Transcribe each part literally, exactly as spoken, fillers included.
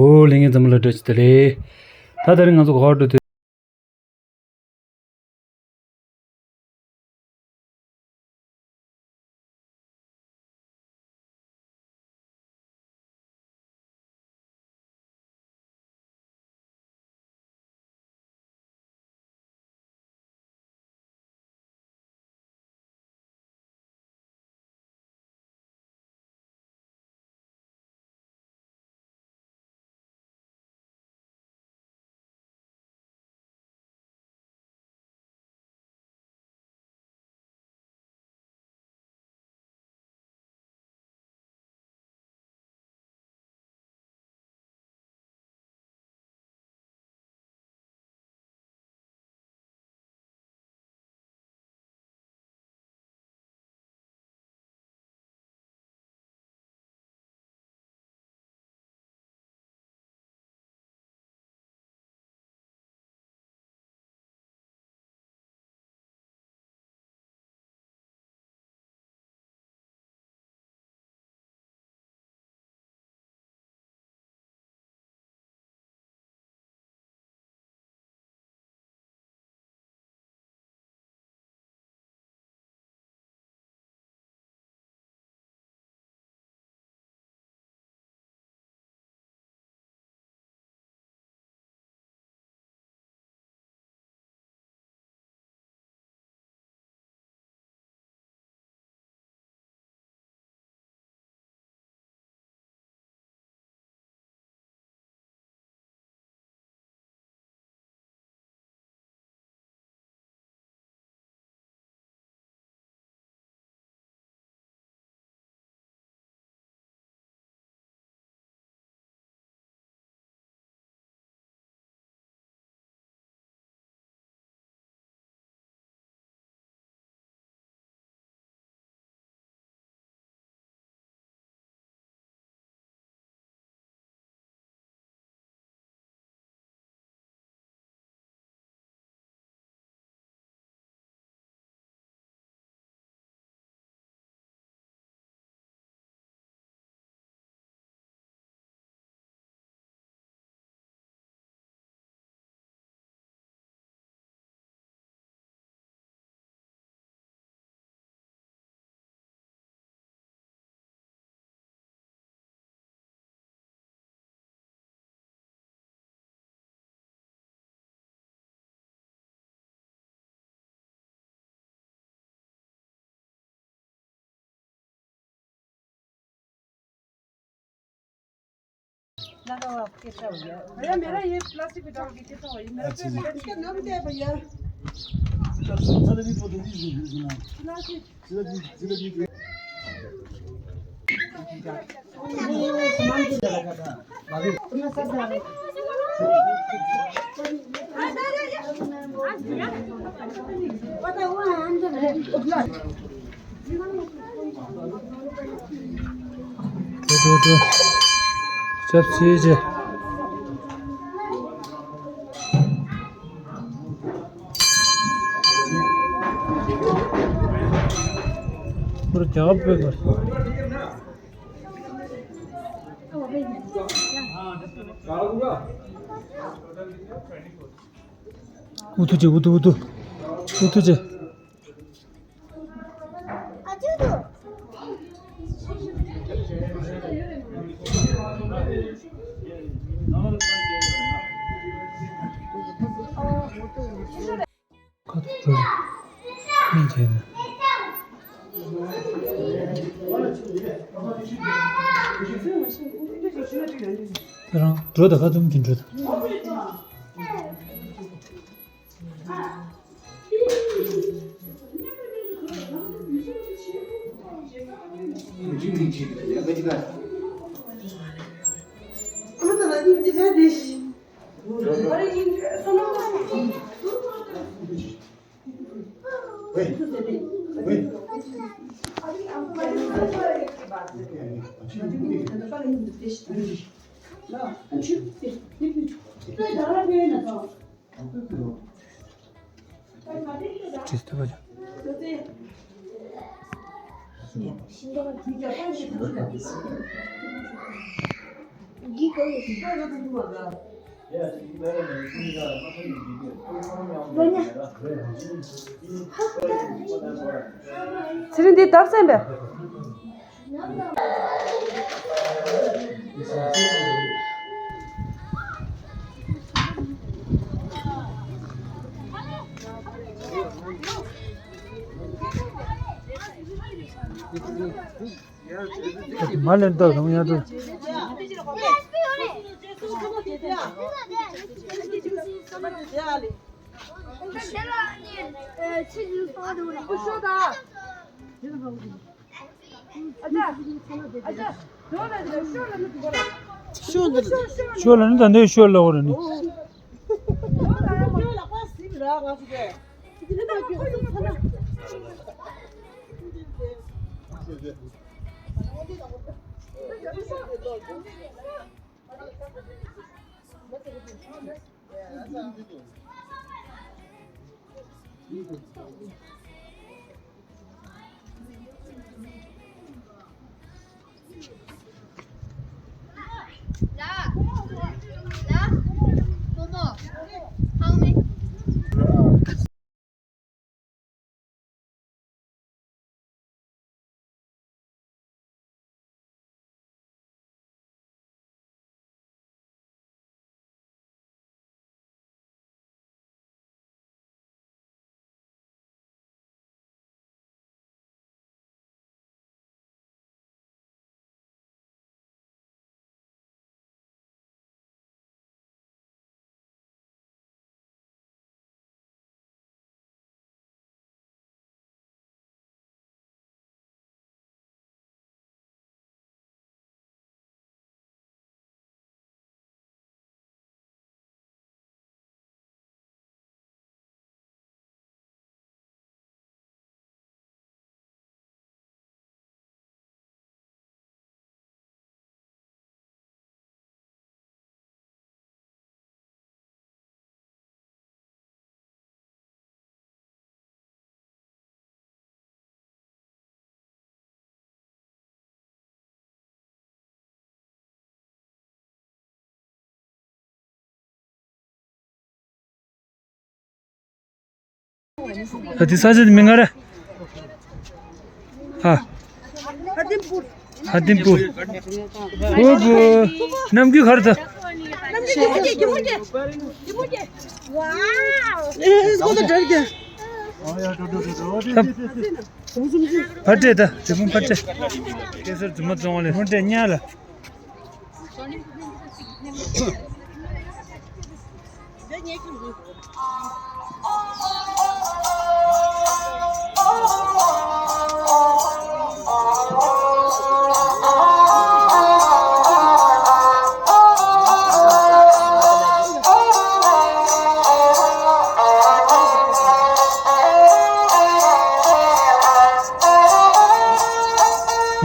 ཨོ་ལྷན་རྒྱས་ཚང་མ་ལ་བཀྲ་ཤིས་བདེ་ལེགས། ད་དེ་རིང་ང་ཚོ་ག་པར་འགྲོ་འདོད། मेरा, मेरा ये प्लास्टिक में डाल के देता हूँ, ये मेरा अच्छा जी। इसका नाम क्या है भैया? प्लास्टिक। འགྲོ་འགྲོ་འགྲོ། ཆབ་སྲིད་ཅེ། ཁོར་རྒྱག་པོས་པར། ཨུ་ཐུ་ཅེ། ཨུ་ཐུ་ཨུ་ཐུ། ཨུ་ཐུ་ཅེ། ཁ་ཐུག་འགྲོ། སྨན་བྱས་ན། ཁྱེད་རང་འགྲོ་དང་། ཁ་ཐུམ་གྱིས་འགྲོ་དང་། ཚེ་རིང་འདི་དར་སེམས་པས། མ་ལན་ཏོ་རང་ཡང་ཏོ། ཤོ་ལ་ནི་ད་ནས་ཤོ་ལ་འོ་ར་ནི། ད་དེ་ས་ཆ་དེ་མི་ང་ར། ཨ། ཧ་ཏིང་པུར། ཧ་ཏིང་པུར། ཨོ་བོ། ནམ་རྒྱུན་ག་རེ་ད། ཕར་སྤྲད་ད། དེ་ཕུང་ཕར་སྤྲད། སྐྱེ་སར་རྫུན་མ་བཙོང་བ་ལས་ཧོན་སྤྲད་ཉག་ལ།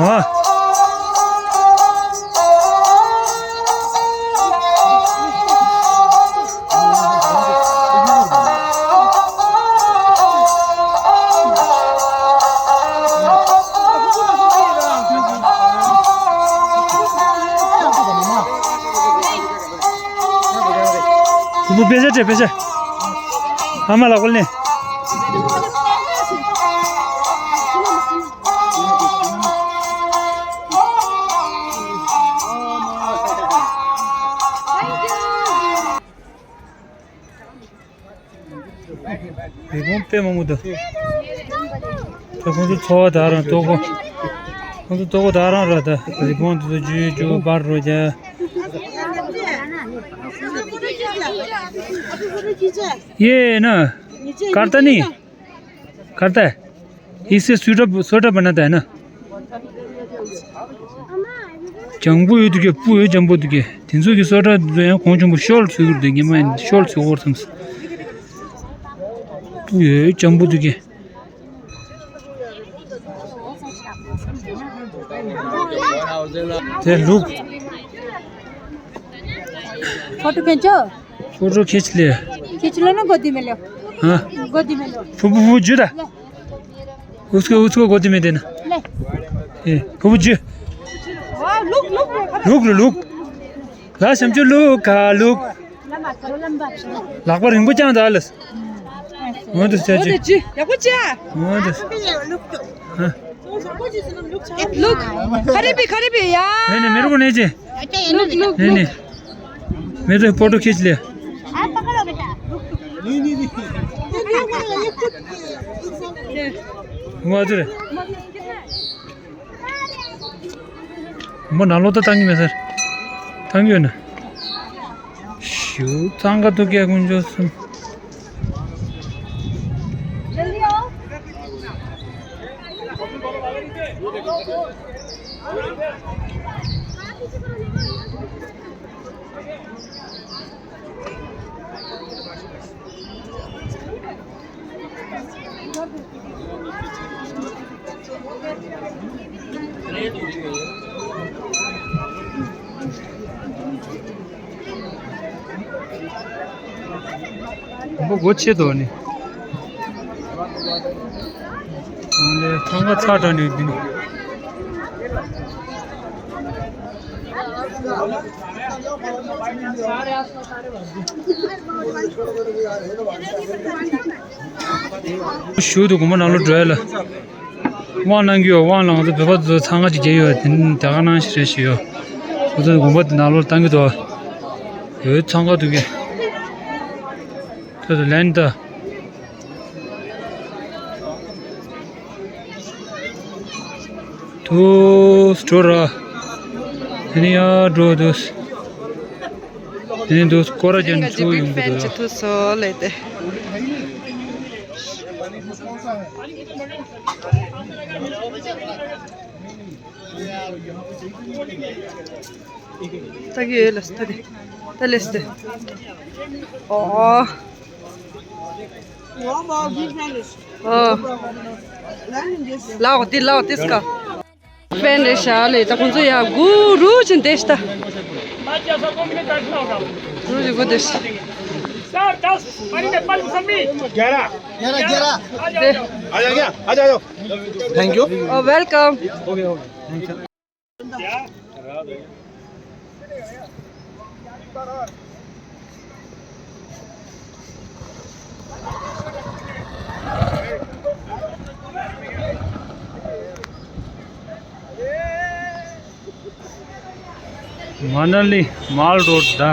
ཨ། ཕུ་བོ་པེ་ཤ་སྤྲད་པེ་ཤ། ཨ་མ་ལགས་ཀོལ་ནས། རི་བོང་དཔེ་མང་པོ་འདུག་ད་ཁོང་ཚོ་འཚོ་བ་ད་རང་ལྟོ་གོ། ཁོང་ཚོ་ལྟོ་གོ་ད་རང་ར་ད་རི་བོང་དེ་ཚོ་འཇུ་འཇུ་འབར་རོ་རྒྱ། ཡེ་ན། ཀར་ཏ་ནི། ཀར་ཏ། ཨི་སེ་སུ་ཏྲ་སོ་ཏྲ་བ་ན་ད་ན། ལྗང་བུ་ཡོད་དུ་གེ་སྤུ་ཡོད་ལྗང་བུ་དུ་གེ་དེ་ཚོ་གི་སོ་ཏྲ་དུ་ཡང་གོང་ཆུང་པོ་ཤོལ་ཚུ་གུར་དུ་གེ་མ་ཡིན་ཤོལ་ཚུ་གོར་ཙམ། སྤུ་ཡོད་ལྗང་བུ་དུ་གེ་དེ་ལུག་ཕོ་ཊོ་ཁེ་ཅོ། ཕོ་ཊོ་ཁེ་ཅི་ལེ། ཁེ་ཅི་ལོ་ན་གོ་དི་མེ་ལོ། ཧ། གོ་དི་མེ་ལོ། ཕུ་ཕུ་ཕུ་ཇུ་ད། ཨུ་སྐོ་ཨུ་སྐོ་གོ་དི་མེ་དེ་ན། ལེ། ཨེ་ཕུ་ཕུ་ཇུ། ལུག་ལུག་ལུག་ལུག། ད་ཞབས་ཞུ་ལུག་ག་ལུག་ལག་པ་རིང་པོ་བརྐྱངས་ད་ལས། འོ་དེ་ཟེར་ཅི། འོ་དེ་ཅི་ཡག་པོ་བྱས། འོ་དེ། ཧ། ལུག་ག་རེ་བི་ག་རེ་བི་ཡ། ནས་ནས་མི་རུ་གོ་ནས་ཅི། ལུག་ལུག་ནས་ནས། ལུག་མེ་ཏོག་ཕོ་ཊོ་ཁྱེར་ལེ། ང་ཚོ་རེད། མོ་ནང་ལོགས་ད་བཏང་གི་མེད་ཟེར། བཏང་གི་ཡོད་ན། ཞུ་གཙང་ཁ་ཐུག་གི་དཀོན་མཆོག་གསུམ། མགོ་སྒོ་ཕྱེ་དོ་ནི། ཨ་ལས་ཐང་ག་ཚ་དྲག་ནི་འདི་ནི། ཞུ་དུ་དགོན་པ་ནང་ལོགས་འགྲོ་ཡ་ལ། དབང་གནང་གི་ཡོད། དབང་ལ་ང་ཚོ་བོད་པ་ཚོ་འཚང་ཁ་ཅིག་རྒྱག་ཡོད། དེ་ནི་དེ་ག་ནང་བཞིན་རེད་ཞུ་ཡོད། ང་ཚོ་དགོན་པ་དེ་ནང་ལོགས་བཏང་གི་འདུག་ཡོད་འཚང་ཁ་འདུག་གི། ད་དུ་ལན་ད། དུ་སྤྲོ་ར། དེ་ནི་ཡར་འགྲོ་དུས། དེ་ནི་དུས་སྐོར་ར་ཅན་ཚུ་ཡོང་གི་འདུག་ཐུག་སོ་ལེ་ཏེ། ད་གི་ལ་སྟ་དེ། ད་ལེ་སྟེ། ཨོ། ཨོ། ལའོ་དེ་ལའོ་དེ་སྐ། ཕན་རེད་ཤག་ལེ། ད་ཁོང་ཚོ་ཡ་གུ་རུ་ཅིན་དེ་ཤ་ད། རུ་ཅིན་གུ་དེ་ཤ། ग्यारह। ग्यारह, ग्यारह। दे। आ जाओ, आ जाओ, आ जाओ। Thank you। Oh, welcome। Okay, okay। Thank you। Manali mall road दा।